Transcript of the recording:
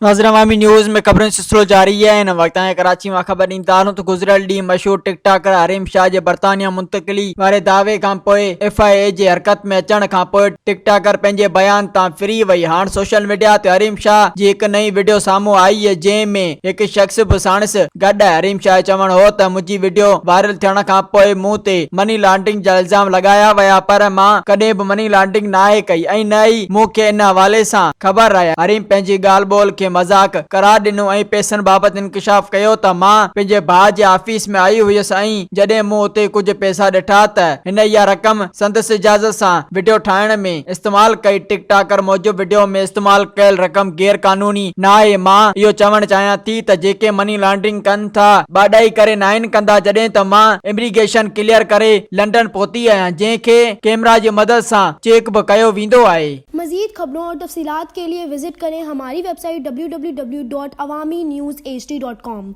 ناظرين عوامي نيوز ۾ خبرن جو سلسلو جاري آهي هن وقت تائين ڪراچي مان خبر ڏيندا هلون ته گذريل ڏينهن مشهور ٽڪ ٽاڪر حريم شاهه جي برطانيا منتقلي واري دعوي کانپوء ايف I اي جي حرڪت ۾ اچڻ کانپوء ٽڪ ٽاڪر پنهنجي بيان تان ڦري وئي هاڻ سوشل ميڊيا تي حريم شاهه جي هڪ نئين وڊيو سامهون آئي آهي جنهن ۾ هڪ شخص به ساڻس گڏ آهي حريم شاهه جو چوڻ هو ته منهنجي وڊيو وائرل ٿيڻ کانپوء مون تي مني لانڊرنگ جا الزام لڳايا ويا پر مان ڪڏهن به مني لانڊرنگ ناهي ڪئي ۽ نه ئي مون کي ان حوالي سان خبر آهي. حريم پنهنجي ڳالهه ٻولهه کي مذاق قرار ڏنو ۽ پئسن بابت انڪشاف ڪيو ته مان پنهنجي ڀاء جي آفيس ۾ آئي هيس ۽ جڏهن مون اتي ڪجهه پئسا ڏٺا ته هن اها رقم سندس اجازت سان وڊيو ٺاهڻ ۾ استعمال ڪئي. ٽڪ ٽاڪر موجب وڊيو ۾ استعمال ڪيل رقم غير قانوني ناهي، مان اهو چوڻ چاهيان ٿي ته جيڪي مني لانڊرنگ ڪن ٿا ٻاڏائي ڪري ناهن ڪندا جڏهن ته مان امريگيشن ڪليئر ڪري لنڊن پهتي آهيان جنهن کي ڪيمرا جي مدد سان چيڪ به ڪيو ويندو آهي. مزيد خبرون اور تفصيلات کے لئے وزٽ ڪرين ھماري website W W W dot Awami news H D dot com.